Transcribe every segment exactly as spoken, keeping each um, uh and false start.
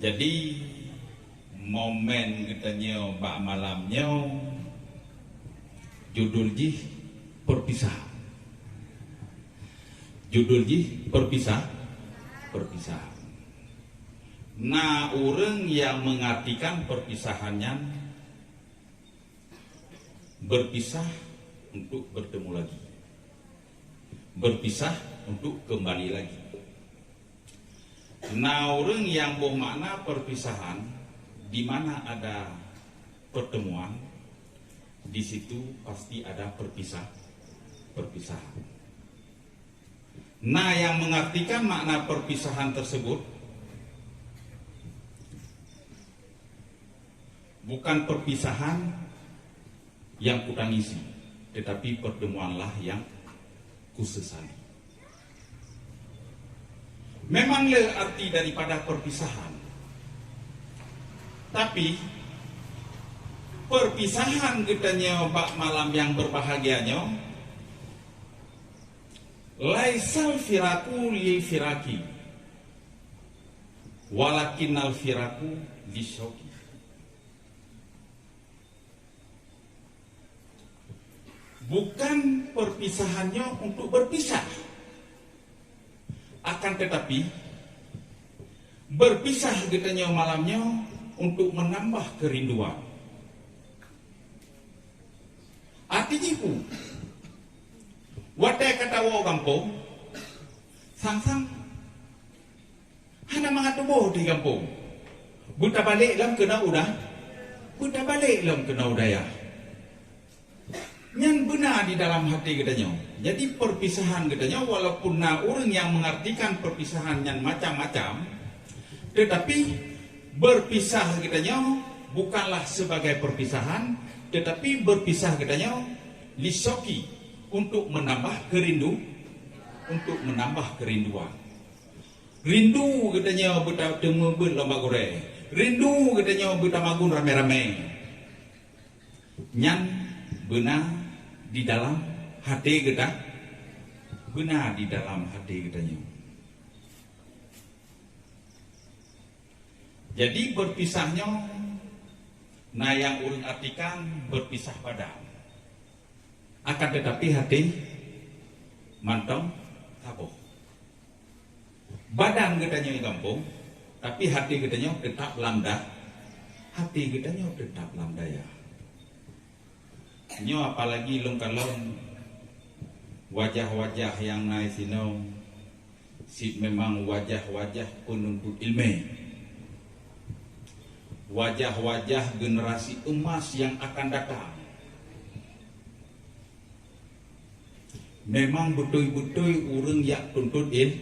Jadi, momen geutanyoe bak malam nyoe judul jih perpisahan. Judul jih perpisah-, perpisahan. Na ureuëng nyang mengartikan perpisahan nyan berpisah untuk bertemu lagi. Berpisah untuk kembali lagi. Na ureuëng nyang boh makna perpisahan, di mana ada pertemuan, di situ pasti ada perpisah-, perpisahan. Na nyang mengartikan makna perpisahan tersebut, bukan perpisahan yang kutangisi, tetapi pertemuanlah yang kusesali. Memang le arti daripada perpisahan. Tapi, perpisahan geutanyoe bak malam nyang berbahagia nyoe, laisal firaku li firaki, walakinnal firaku li syauki. Bukan perpisahan nyoe untuk berpisah. Akan tetapi, berpisah geutanyoe malam nyoe untuk menambah kerinduan. Arti jih peue? Watée ka tawoe gampông, sang-sang hana mangat tuboh di gampông. Beutabalek lom keunoe u da-, beutabalek lom keunoe u dayah. Nyan beuna di dalam hati geutanyoe. Jadi, perpisahan geutanyoe, walaupun na ureuëng nyang mengartikan perpisahan nyan macam-macam, tetapi berpisah geutanyoe bukanlah sebagai perpisahan, tetapi berpisah geutanyoe li syauki, untuk menambah kerindu-, untuk menambah kerinduan. Rindu geutanyoe beutateumé beuet lom bak gurée. Rindu geutanyoe beutamagun ramé-ramé. Nyan beuna di dalam hati geuta-, beuna di dalam hati geutanyoe. Jadi, berpisah nyoe na nyang ureuëng artikan berpisah badan. Akan tetapi hati mantong saboh. Badan geutanyoe di gampông, tapi hati geutanyoe teutap lam da-, hati geutanyoe teutap lam dayah. Nyoe apalagi lôn kalon wajah-wajah nyang na sinoe, cit memang wajah-wajah penuntut ilmé. Wajah-wajah generasi emas nyang akan datang. Memang beutôi-beutôi ureuëng jak tuntut il-,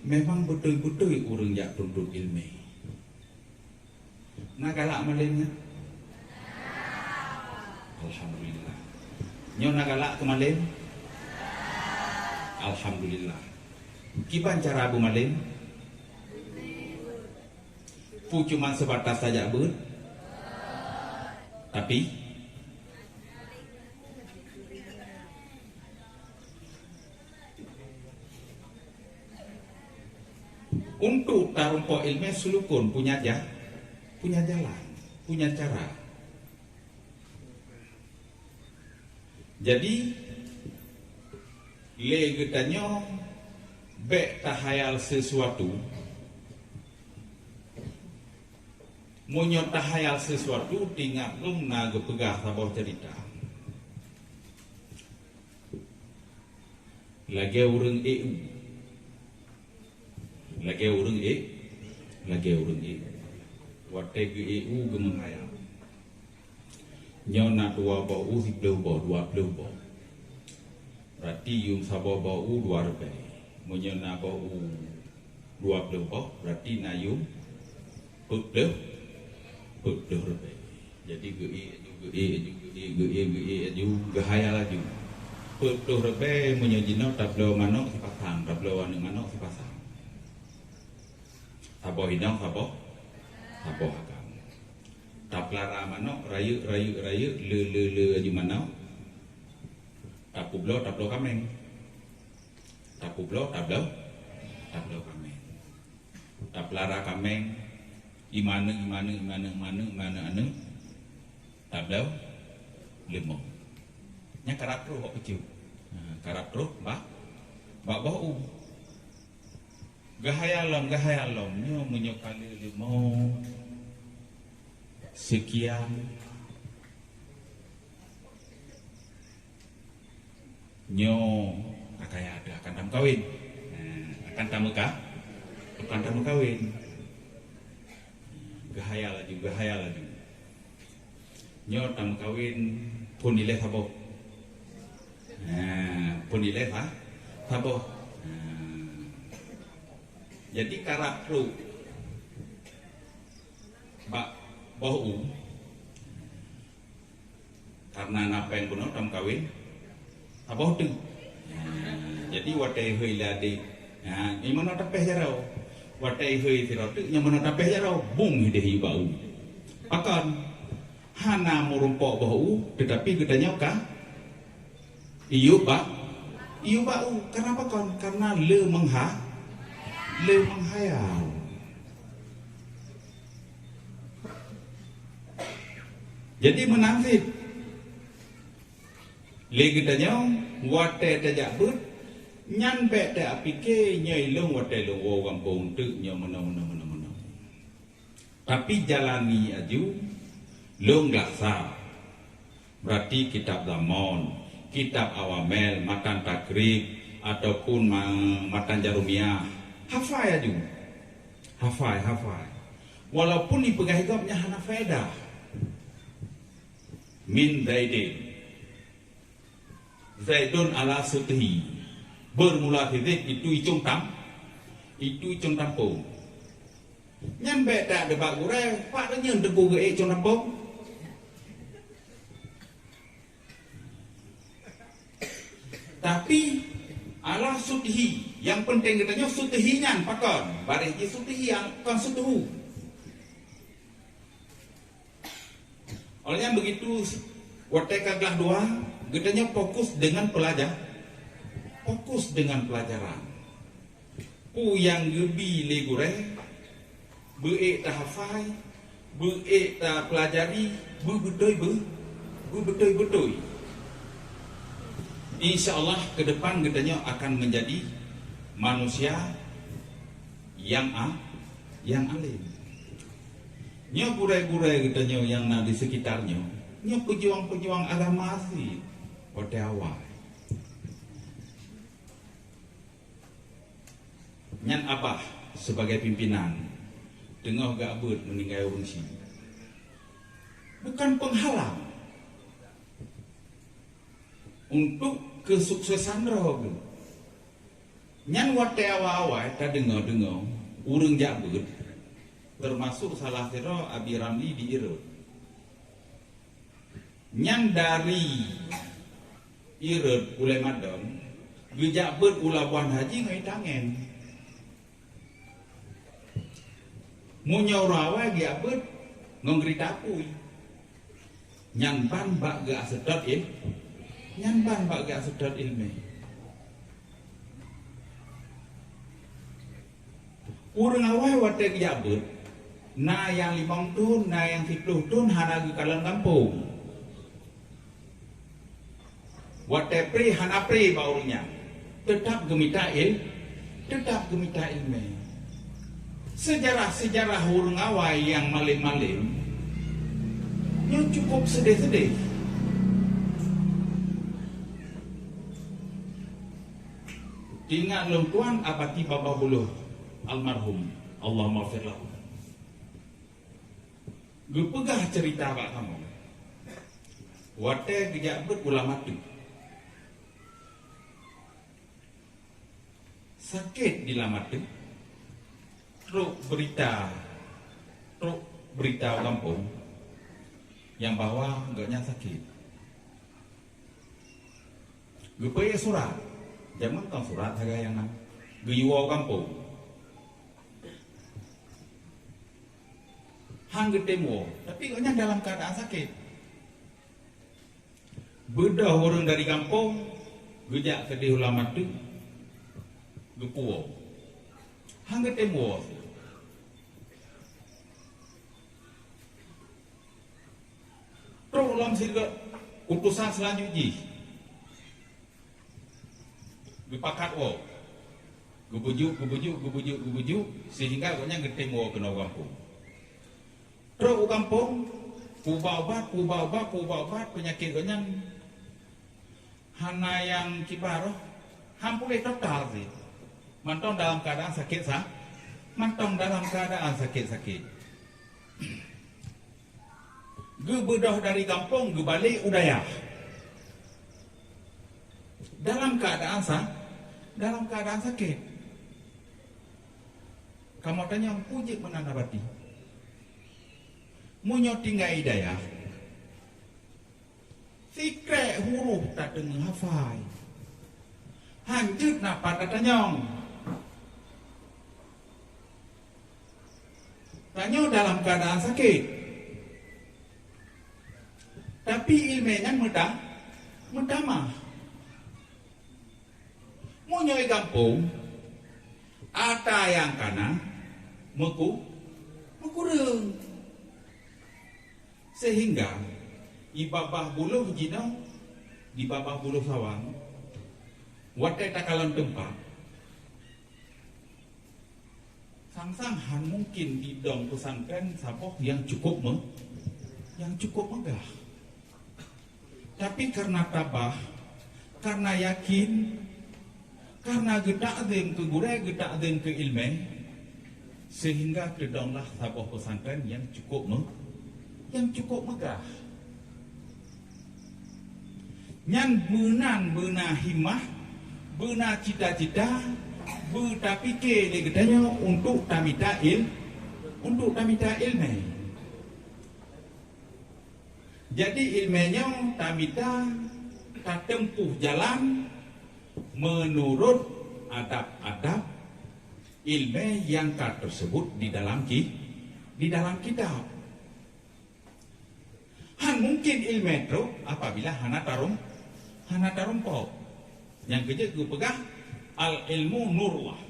memang beutôi-beutôi ureuëng jak tuntut ilmé. Na galak malem nyan? Alhamdulillah. Nyoe na galak keu malem? Alhamdulillah. Kiban cara beumalem? Peue cuma seubatas tajak beuet? Tapi, untuk tarumpok ilmé sulukon punya ja-, punya jalan, punya cara. Jadi, lé geutanyoe bék tahayal sesuatu. Meunyoe tahayal sesuatu, teuingat lôn na geupeugah saboh ceurita. Lagée ureuëng ék u. Lagée ureuëng ék, lagée ureuëng ék u. Watée geu-ék u geumeuhayal. Nyoe na dua boh u, siplôh boh, dua plôh boh. Berarti yum saboh boh u dua ribée. Meunyoe na boh u dua plôh boh, berarti na yum peuet plôh, peuet plôh ribée. Jadi geu-ék aju, geu-ék aju, geu-ék, geu-ék, geu-ék aju, geuhayal aju. Peuet plôh ribée meunyoe jinoe tabloe manok sipasang, tabloe aneuëk manok sipasang. Saboh inong, saboh, saboh agam. Tapeulara manok, rayeuk, rayeuk, rayeuk, le, le, le aju manok. Tapeubloe, tabloe kaméng. Tapeubloe, tabloe, tabloe kaméng. Tapeulara kaméng, Iman aneuk, iman aneuk, iman aneuk, iman aneuk, iman aneuk, tabloe leumo. Nyan karab troh bak pucôk. Ha, karab troh bak, bak boh u. Geuhayal lom, geuhayal lom. Nyoe meunyoe ka le leumo seukian, nyoe ka kaya teuh akan tameukawen. Nah, akan tameuka-, akan tameukawen. Geuhayal laju, geuhayal laju. Nyoe tameukawen phon ilée saboh. Nah, phon ilée sa-, saboh. Nah. Jadi karab troh bak boh u. Karena na péng bunoe tameukawen saboh teuk. Nah, jadi watée ihôi lé adék, nah, nyoe meunoe tapéh jaroe. Watée ihôi sidroe teuk, nyoe meunoe tapéh jaroe, bung ideh iyup bak u. Pakon? Hana meurumpok boh u, teutapi geutanyoe ka iyup bak, iyup bak u. Karena pakon? Karena le meungha-, le meuhayal. Jadi meunan cit, lé geutanyoe watée tajak beuet, nyan bék tapike nyoe ilôn watée lôn woe gampông teuk nyoe meunoe, meunoe, meunoe, meunoe. Tapi jalani aju lôn glasa. Berarti kitab Zamon, kitab Awamel, matan Takrib, ataupun ma-, matan Jarumiyah. Hafai aju. Hafai, hafai. Walaupun ipeugah gob nyan hana faedah. Min Zaidin. Zaidun ala suthi. Bermula sidit itu icong tam-, itu icong tampông. Nyan bék tadebat gurée, pat nyan teungku geuék icong tampông. Tapi, ala suthi, nyang penting geutanyoe suthi nyan pakon, bareh jih suthi nyang kon sutuhu. Oleh nyan begitu, watée ka glah dua, geutanyoe fokus dengan pelajar-, fokus dengan pelajaran. Peue nyang geubi lé gurée, beuék tahafai, beuék tapeulajari, beubeutôi beu-, beubeutôi-beutôi. Insya Allah, ke depan geutanyoe akan menjadi manusia nyang a-, nyang além. Nyoe gurée-gurée geutanyoe nyang na di sekitar nyoe, nyoe peujuang-peujuang agama asli watée awai. Nyan abah sebagai pimpinan teungoh geubeuet meuninggai ureuëng sie. Bukan penghalang untuk kesuksesan droe geuh. Nyan watée awai-awai tadeungoe-deungoe ureuëng jak beuet, teumasok salah sidroe Abi Ramli di Irot. Nyan dari Irot ulée Madong, geujak beuet u Labuan Haji ngon itangen. Meunyoe ureuëng awai geujak beuet ngon geurita apui, nyan ban bak geuaseutôt il-, nyan ban bak geuaseutôt iéleumé. Ureuëng awai watée geujak beuet, na nyang limong thon, na nyang siplôh thon hana geukalon gampông. Watée pré hana pré bak ureuëng nyan, teutab geumita il-, teutab geumita iéleumé. Seujarah-seujarah ureuëng awai nyang malém-malém nyoe cukup seudeh-seudeh. Teuingat lôn tuan Abati Babah Buloh almarhum, Allahummaghfir lahu, geupeugah ceurita bak kamoe, watée geujak beuet u Lam Ateueh, sakét di Lam Ateueh, trok beurita, trok beurita u gampông nyang bahwa gobnyan sakét. Geupeuék surat. Jameun kon surat sagai nyang na. Geuyue woe u gampông. Han geutem woe, tapi gobnyan dalam keuadaan sakét. Beudôh ureuëng dari gampông geujak keudeh u Lam Ateueh, geupeuwoe. Han geutem woe. Lom sidroe utosan seulanjut jih geupakat woe, geubujuk, geubujuk, geubujuk, geubujuk, sehingga gobnyan geutem woe keunoe u gampông. Trok u gampông, peuubat-ubat, peuubat-ubat, peuubat-ubat, peunyakét gobnyan hana nyang kiban roh, han puléh total cit. Mantong dalam keuadaan sakét sa-, mantong dalam keuadaan sakét-sakét. Geubeudôh dari gampông geubalek u dayah. Dalam keuadaan sa-, dalam keuadaan sakét. Kamoe tanyong, peue jeuet meunan na batin? Meunyoe tinggai dayah, sikrek huruf tateumeuhafai. Han jeuet na pat tatanyong. Tanyoe dalam keuadaan sakét. Tapi iéleumé nyan meuta-, meutamah. Meunyoe i gampông, ata nyang kana meuku-, meukureueng. Sehingga i babah buloh jinoe, di babah buloh sawan, watée takalon teumpat, sang-sang han mungken didong peusantren saboh nyang cukup me-, nyang cukup meugah. Tapi kareuna tabah, kareuna yakin, kareuna geutakzim keu gurée, geutakzim keu iéleumé, sehingga teudonglah saboh peusantren nyang cukup me-, nyang cukup meugah. Nyan meunan beuna himmah, beuna cita-cita, beutapike lé geutanyoe untuk tamita il-, untuk tamita iéleumé. Jadi iéleumé nyoe tamita tateumpôh jalan meunurot adab-adab iéleumé nyang ka teuseubut di dalam ki-, di dalam kitab. Han mungken iéleumé trok apabila hana tarum-, hana tarumpok. Nyang keujeuet geupeugah, "Al-ilmu nurullah."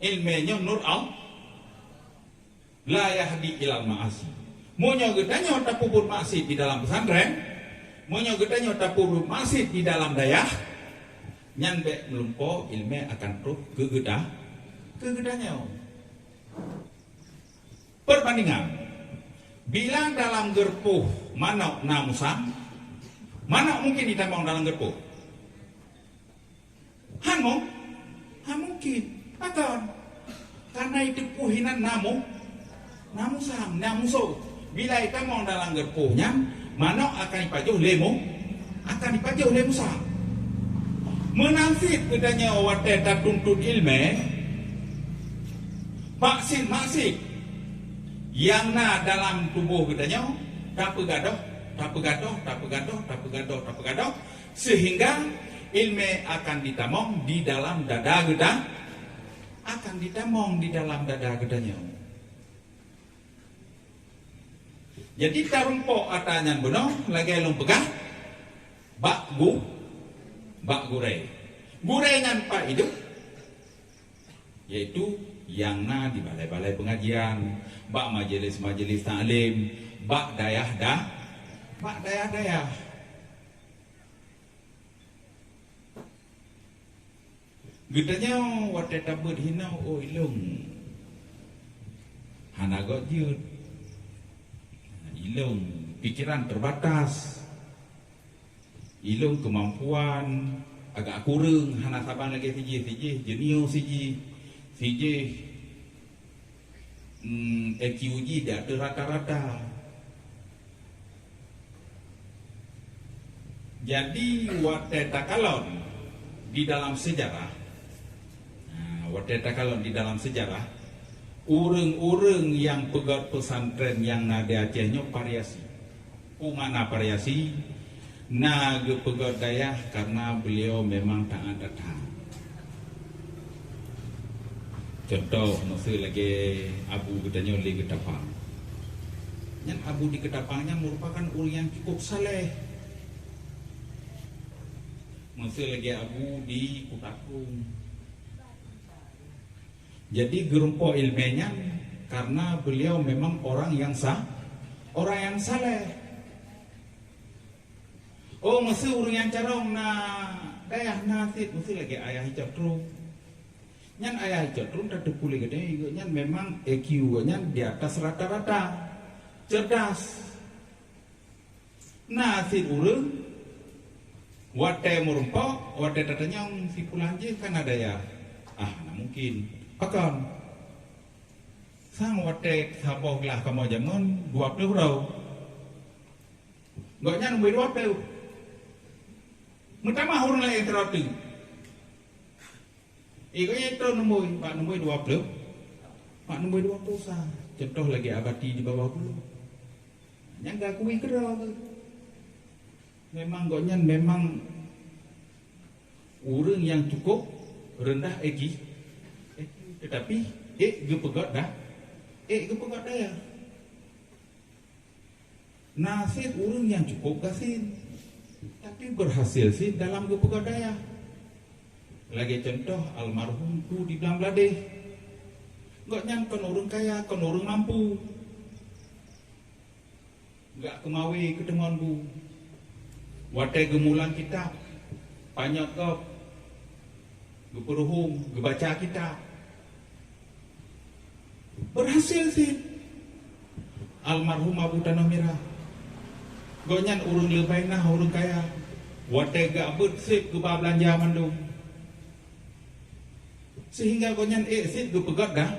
Iéleumé nyoe nur Al-, "La yahdi ilal ma'asi." Meunyoe geutanyoe tapeubuet maksiet di dalam peusantren, meunyoe geutanyoe tapeubuet maksiet di dalam dayah, nyan bék meulumpo iéleumé akan trok keu geuta-, keu geutanyoe. Peubandingan, bila dalam geureupoh manok na musang, manok mungken jitamong dalam geureupoh? Han mu-, han mungken. Pakon? Kareuna di teupôh inan na mu-, na musang, na musoh. Bila jitamong dalam geureupoh nyan, manok akan jipajoh lé mu-, akan jipajoh lé musang. Meunan cit geutanyoe watée tatuntut iéleumé, maksiet-maksiet nyang na dalam tuboh geutanyoe tapeugadôh, tapeugadôh, tapeugadôh, tapeugadôh, tapeugadôh, sehingga iéleumé akan jitamong di dalam dada geuta-, akan jitamong di dalam dada geutanyoe. Jadi, tarumpok ata nyan bunoe, lagée lôn peugah, bak gu-, bak gurée. Gurée nyan pat idéh, yaitu nyang na di balai-balai peungajian, bak majelis-majelis taklim, bak dayah da-, bak dayah-dayah. Geutanyoe watée tabeuet hinoe, oh, ilôn hana göt jeuet. Ilôn pikeran teubatas. Ilôn keumampuan agak kureueng, hana saban lagée sijih, sijih junior sijih, sijih Hmm, I Q jih di ateueh rata-rata. Jadi, watée takalon di dalam seujarah, nah, watée takalon di dalam seujarah, ureuëng-ureuëng nyang peugét peusantren nyang na di Aceh nyoe variasi. Peue makna variasi? Na geupeugét dayah karena beliau memang taat datang. Contoh, meuseu lagée Abu geutanyoe lé Keutapang. Nyan Abu di Keutapang nyan merupakan ureuëng nyang cukup saleh. Meuseu lagée Abu di Kutakung. Jadi, geurumpok iéleumé nyan karena beliau memang orang yang sa-, orang yang saleh. Oh, meuseu ureuëng nyang carông na dayah na cit, meuseu lagée ayah Icok Truem. Nyan ayah Icok Truem tateupeue lé geutanyoe, nyan memang I Q nyan di atas rata-rata. Cerdas. Na cit ureuëng, watée meurumpok, watée tatanyong si pulan jih kan na dayah. Ah, na mungkin. Pakon? Sang watée saboh glah kamoe jameun dua ploh droe. Gobnyan ubé dua ploh. Meutamah ureuëng laén keurau teuk. Eh, gobnyan troh numboi, bak numboi dua ploh. Bak numboi dua ploh sa. Contoh lagée Abati di bawah bulo. Nyang geuakui keudroe. Memang gobnyan memang ureuëng nyang cukup rendah I Q, eh, tetapi ék geupeugét dah, ék geupeugét dayah. Na cit ureuëng nyang cukup gasien, tapi berhasil cit dalam geupeugét dayah. Lagée contoh almarhum Pu di Blang Bladeh. Gobnyan kon ureuëng kaya, kon ureuëng mampu. Geujak keumawe keu teungon bu. Watée geumulang kitab, panyöt gob, geupeuruhueng, geubaca kitab. Berhasil cit. Almarhum Abu Tanoh Mirah. Gobnyan ureuëng leubeh na ureuëng kaya. Watée geubeuet cit geuba beulanja mandum. Sehingga gobnyan ék cit geupeugét dah,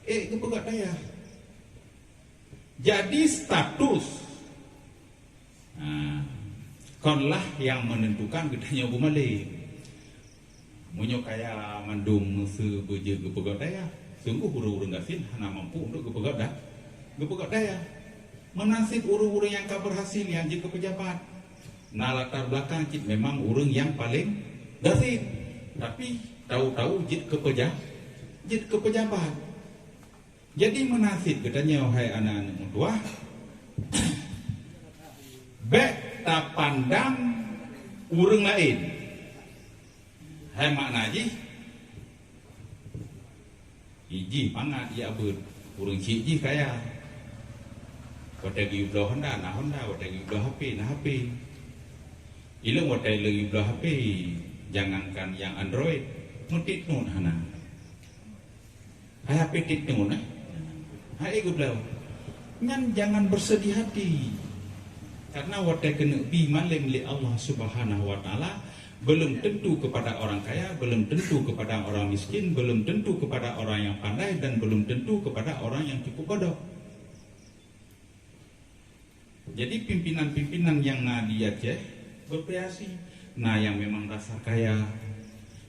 ék geupeugét dayah. Jadi status, ha, konlah nyang menentukan geutanyoe beumalém. Meunyoe kaya mandum meuseu beujeuet geupeugét dayah, sungguh ureuëng-ureuëng gasien hana mampu untuk geupeugét da-, geupeugét dayah. Meunan cit ureuëng-ureuëng nyang ka berhasil nyang jeuet keu pejabat, na latar belakang cit memang ureuëng nyang paleng gasien, tapi tahu-tahu jeuet keu peja-, jeuet keu pejabat. Jadi meunan cit geutanyoe hai aneuëk-aneuëk meutuwah, bék tapandang ureuëng laén. Hai makna jih, iji mangat ijak beuet, ureuëng chik jih kaya. Watée geuyue bloe honda, na honda, watée geuyue bloe H P, na H P. Ilong watée lôn geuyue bloe H P, jangankan nyang Android, meutik nut hana. Hai H P tik ngon, eh? Hai geubloe. Nyan jangan bersedih hati. Karena watée keuneuk bi malém lé Allah Subhanahu wa Taala, belum tentu kepada orang kaya, belum tentu kepada orang miskin, belum tentu kepada orang yang pandai, dan belum tentu kepada orang yang cukup bodoh. Jadi pimpinan-pimpinan nyang na di Aceh bervariasi. Na nyang memang dasar kaya,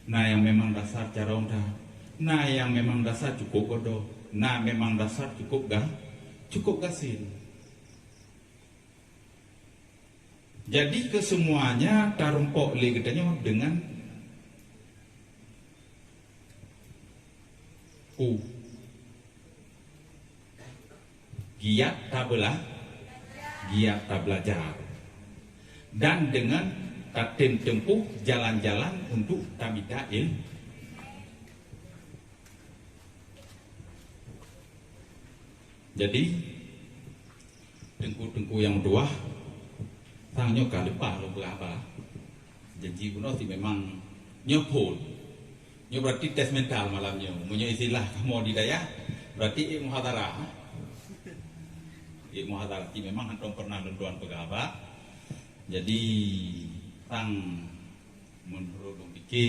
na nyang memang dasar carông that, na nyang memang dasar cukup bodoh, na memang dasar cukup ga-, cukup gasien. Jadi kesemuanya tarumpok lé geutanyoe dengan U. Giat tabela-, giat tabelajar. Dan dengan tatem tempuh jalan-jalan untuk tamita il-, jadi, teungku-teungku nyang meutuwah, sang nyoe ka leupah lôn peugah haba. Janji bunoe cit memang nyoe phon. Nyoe berarti tes mental malam nyoe. Meunyoe istilah kamoe di dayah, berarti ék muhadharah. Ék muhadharah cit memang hantom pernah lôn tuan peugah haba. Jadi, sang meunurot lôn pike,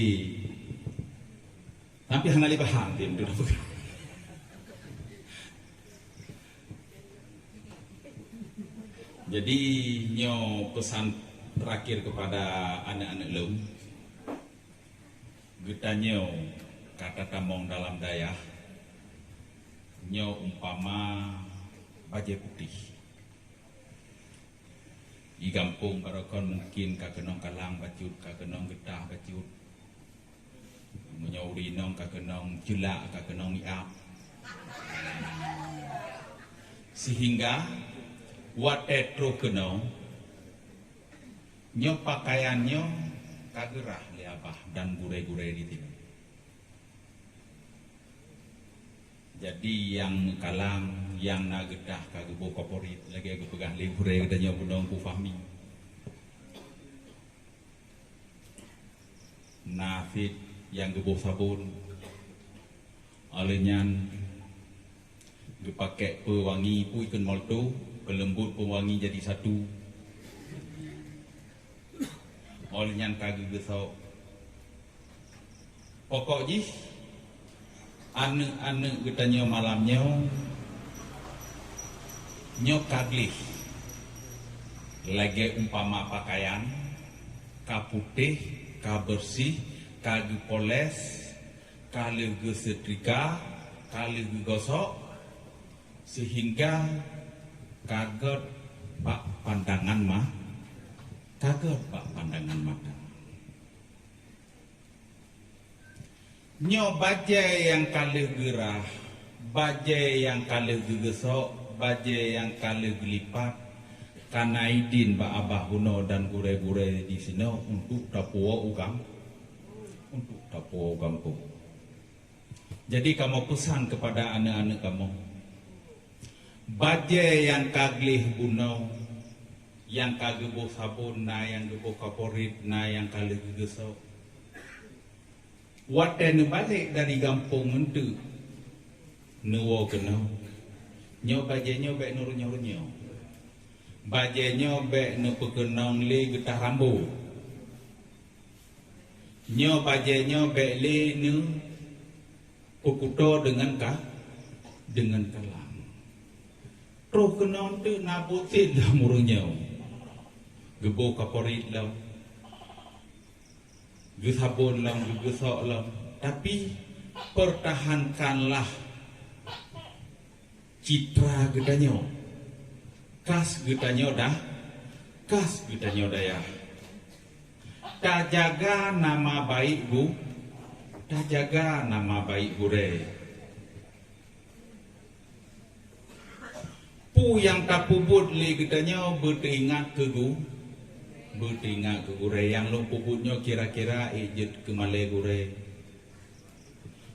tapi hana lé paham tim tu. Jadi, nyoe pesan terakhir kepada aneuk-aneuk lôn. Geutanyoe ka tatamong dalam dayah, nyoe umpama bajée putéh. Di gampông barokon mungkin ka keunong kalang bacut, ka keunong geutah bacut. Meunyoe ureuëng inong ka keunong ceulak, ka keunong miap. Sehingga watée troh keunong, nyoe pakaian nyoe ka geurah lé abah dan gurée-gurée di tinoe. Jadi nyang meukalang, nyang na geutah ka geuboh kaporit, lagée geupeugah lé gurée geutanyoe bunoe Teungku Fahmi. Na cit nyang geuboh sabon, óh lheueh nyan geupakèk peuwangi, peue ikheun molto, peuleumbot peuwangi jadi satu. Óh lheueh nyan ka geugeusok. Pokok jih, aneuëk-aneuëk geutanyoe malam nyoe, nyoe ka gleh. Lagèe umpama pakaian, ka putéh, ka beureuséh, ka geupoles, ka lheueh geusetrika, ka lheueh geugosok, seuhingga ka gèt bak pandangan ma-, ka gèt bak pandangan mata. Nyoe bajèe nyang ka lheueh geurah, bajèe nyang ka lheueh geugeusok, bajèe nyang ka lheueh geulipat, ka na idin bak abah bunoe dan gurèe-gurèe disinoe untuk tapuwoe u gam-, untuk tapuwoe u gampông. Jadi kamoe peusan keupada aneuëk-aneuëk kamoe, bajèe nyang ka gleh bunoe, nyang ka geuboh sabon, na nyang geuboh kaporit, na nyang ka lheueh geugeusok. Watèe neubalek dari gampông eunteuk, neuwoe keunoe, nyoe bajèe nyoe bèk neurunyôh-runyôh. Bajèe nyoe bèk neupeukeunong lé geutah rambo. Nyoe bajèe nyoe bèk lé neupeukuto deungon ka-, deungon kalang. Troh keunoe teuk na buet cit lom ureuëng nyoe. Geuboh kaporit lom. Geusabon lom, geugeusok lom. Tapi, pertahankanlah citra geutanyoe, khas geutanyoe dah, khas geutanyoe dayah. Tajaga nama baik gu-, tajaga nama baik gurèe. Peue nyang tapeubuet lé geutanyoe beuteuingat keu gu-, beuteuingat keu gurèe. Nyang lôn peubuet nyoe kira-kira ék jeuet keu malèe gurèe.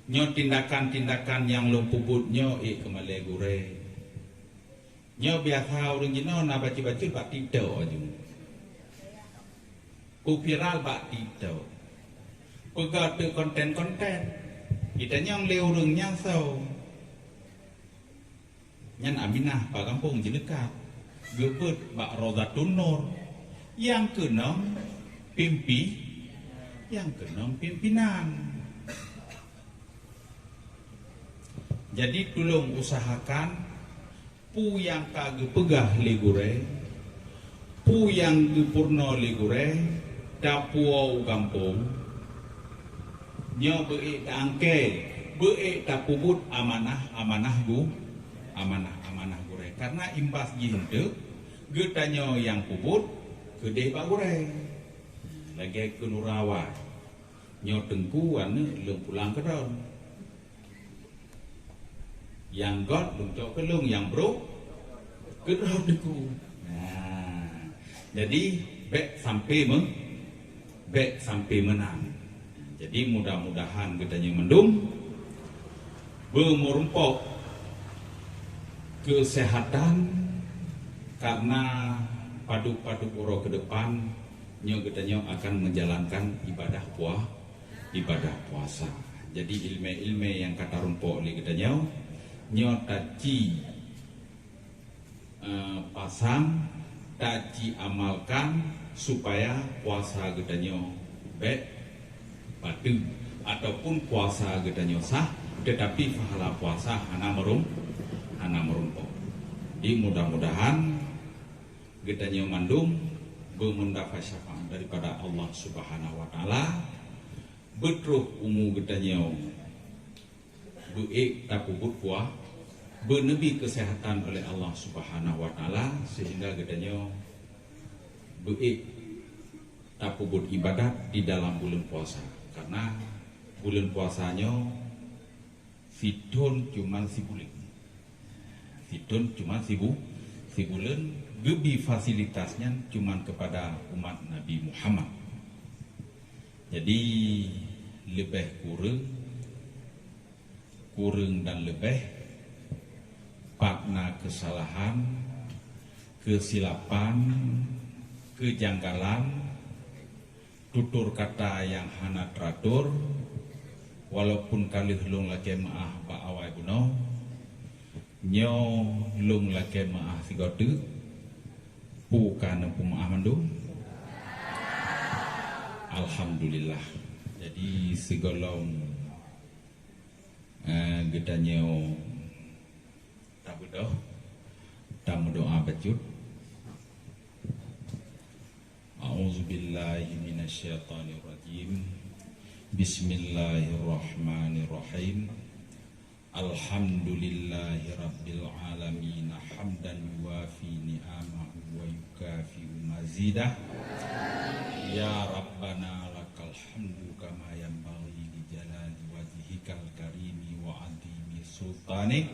Nyoe tindakan-tindakan nyang lôn peubuet nyoe ék keu malèe gurèe. Nyoe biasa ureuëng jinoe na bacut-bacut bak TikTok aju. Peuviral bak TikTok. Peugah teuk konten-konten. Geutanyoe lé ureuëng nyan soe? Nyan Aminah bak gampông Jeuleukat. Geubeuet bak Raudhatun Nur. Nyang keunong pimpi-, nyang keunong pimpinan. Jadi, tulông usahakan peue nyang ka geupeugah lé gurèe, peue nyang geupeurunoe lé gurèe, tapuwoe u gampông, nyoe beu-ék ta-angkée, beu-ék tapeubuet amanah-amanah gu-, amanah-amanah gurèe. Karena imbas jih eunteuk, geutanyoe nyang peubuet keudeh bak gurèe. Lagèe keuneuk rawai, nyoe teungku aneuëk lôn pulang keudroe. Nyang göt lôn cok keu lôn, nyang brôk keudroe teungku. Nah, jadi bèk sampai me-, bèk sampai meunan. Jadi mudah-mudahan geutanyoe mandum beumeurumpok keuseuhatan, karena padub-padub uroe keudepan nyoe geutanyoe akan menjalankan ibadah pua-, ibadah puasa. Jadi, ileumèe-ileumèe nyang ka tarumpok lé geutanyoe, nyoe taci, eh, pasang, taci amalkan supaya puasa geutanyoe bèk bateue, ataupun puasa geutanyoe sah, tetapi pahala puasa hana meurum-, hana meurumpok. Jadi, mudah-mudahan geutanyoe mandum beumeundapat syafaat daripada Allah Subhanahu wa Taala, beutroh umu geutanyoe beu-ék tapeubuet pua-, beuneubi keuseuhatan oleh Allah Subhanahu wa Taala, sehingga geutanyoe beu-ék tapeubuet ibadat di dalam buleuen puasa. Karena buleuen puasa nyoe sithon cuman sibuleuen. Sithon cuman sibu-, sibuleuen, geubi fasilitas nyan cuman kepada umat Nabi Muhammad. Jadi, leubeh kureueng, kureueng dan leubeh, pat na keusalahan, keusilapan, keujanggalan, Tutur kata nyang hana teratur, walaupun ka lheueh lôn lakée meuáh bak awai bunoe, nyoe lôn lakée meuáh sigoe teuk, peue ka neupeumeuáh mandum. Alhamdulillah. Jadi sigohlom, eh, geutanyoe tabeudôh, tameudoá bacut. A'udzubillahi minasyaitonirrajim. Bismillahirrahmanirrahim. Alhamdulillahirabbil alamin, hamdan yuwafi ni'amahu wa yukafi'u mazidah. Ya Rabbana, lakal hamdu kama yanbaghi li jalali wajhikal karimi wa 'azimi sultanik.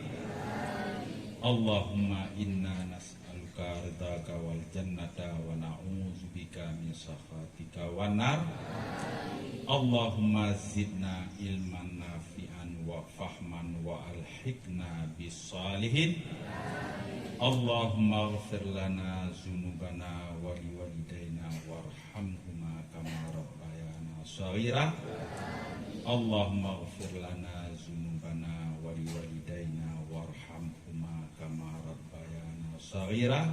Allahumma inna nas'aluka ridhaka wal jannata wa na'udzubika min sakhatika wan nar. Allahumma zidna ilman nafi'an wa fahman wa alhiqna bis salihin. Allahumma ighfir lana dzunubana wa liwalidaina warhamhuma kama rabbayana shaghira. Allahumma ighfir lana dzunubana wa liwalidaina warhamhuma kama rabbayana shaghira.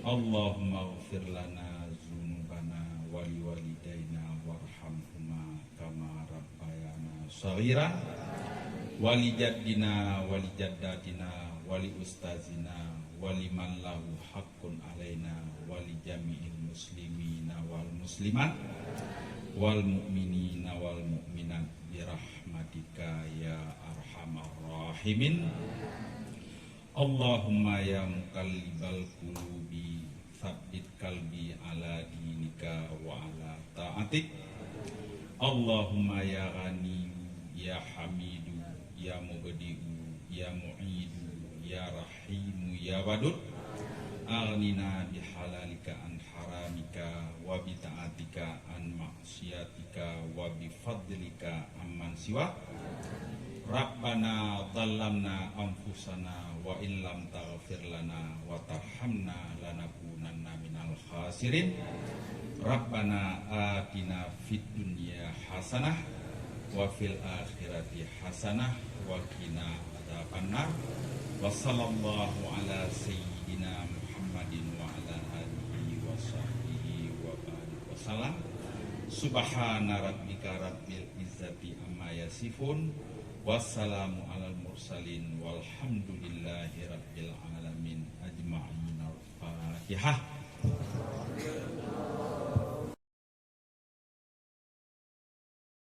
Allahumma ighfir lana dzunubana wa liwalidaina warhamhuma kama rabbayana shaghira. Wa li jaddina wa li jaddatina wa li ustazina wa liman lahu haqqun alaina wa li jami'il muslimina wal muslimat wal mu'minina wal mu'minat bi rahmatika ya arhamar rahimin. Allahumma ya muqallibal qulubi, tsabbit qalbi ala dinika wa ala ta'atik. Allahumma ya Ghaniyyu, ya Hamidyu, ya Mubdi'u, ya Mu'idu, ya Rahimu, ya Wadud, aghnina bihalalika an haramika, wa bita'atika an maksiyatika, wa bifadlika amman siwak. Rabbana zalamna anfusana wa illam taghfir lana wa tarhamna lanakunanna minal khasirin. Rabbana atina fid dunya hasanah wa fil akhirati hasanah wa qina adzabannar. Wa sallallahu ala sayyidina Muhammadin wa ala alihi wa sahbihi wa barik wa sallam. Subhana rabbika rabbil izzati amma yasifun. Wassalamu alal mursalin walhamdulillahi rabbil alamin ajma'in. Al-Fatihah.